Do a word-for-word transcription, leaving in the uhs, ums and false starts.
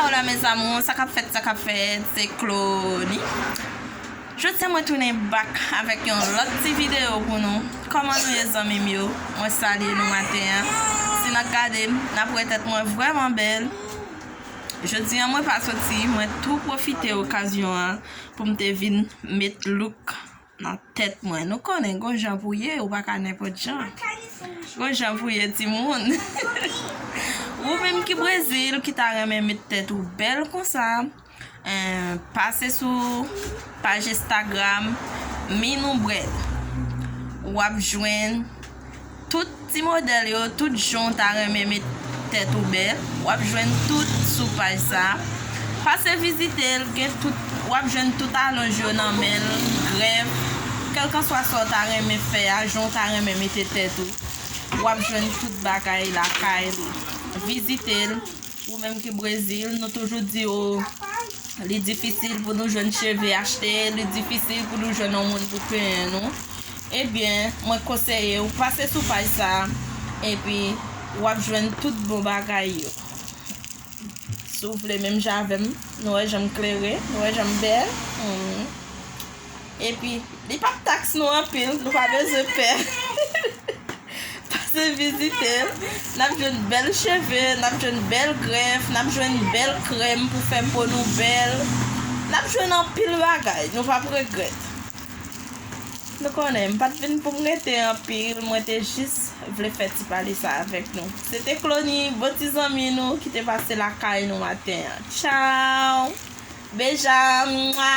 Hola mes amours, sa k ap fèt, sa k ap fèt, se Clony. Jodi a mwen tounen back avèk yon lòt ti videyo pou nou. Kòman nou ye zanmi m yo? Mwen salye nou maten an. Si n ap gade m, n ap wè tèt mwen vrèman bèl. Jodi a mwen pa soti, mwen tou pwofite okazyon an pou m te vin met look nan tèt mwen. Nou konnen gon jan pou ye, ou pa ka nenpòt jan. Gon jan pou ye timoun. Ou menm ki Brezil, ki ta renmen met tèt ou bèl konsa, eh, pase sou paj Instagram Minou Brèd. W ap jwenn tout ti modèl yo, tout jan w ta renmen met tèt ou bèl, w ap jwenn tout sou paj sa. Pase vizite l, gen tout, w ap jwenn tout alonj yo nan men l, grèf, kèlkanswa sa w ta renmen fè a, jan w ta renmen mete tèt ou, w ap jwenn tout bagay lakay li. Vizite l. Ou menm ki Brezil, nou toujou di yo li difisil pou nou jwenn cheve achte, li difisil pou nou jwenn yon moun pou penyen nou. Ebyen, mwen konseye w pase sou paj sa a, epi w ap jwenn tout bon bagay yo. Si w vle menm jan avè m, nou wè jan m klere, nou wè jan m bèl. Hmm. Epi, li p ap taks nou anpil, nou pa bezwen pè. Pase vizite l. N ap jwenn bèl cheve, n ap jwenn bèl grèf, n ap jwenn bèl krèm pou fè po nou bèl. N ap jwenn anpil bagay, nou p ap regrèt. Nou konnen, m pa t vin pou m rete anpil, mwen te jis vle fè ti pale sa avèk nou. Se te Clony, bon ti zanmi nou ki te pase lakay nou maten an. Tchaw! Beja! Mwa!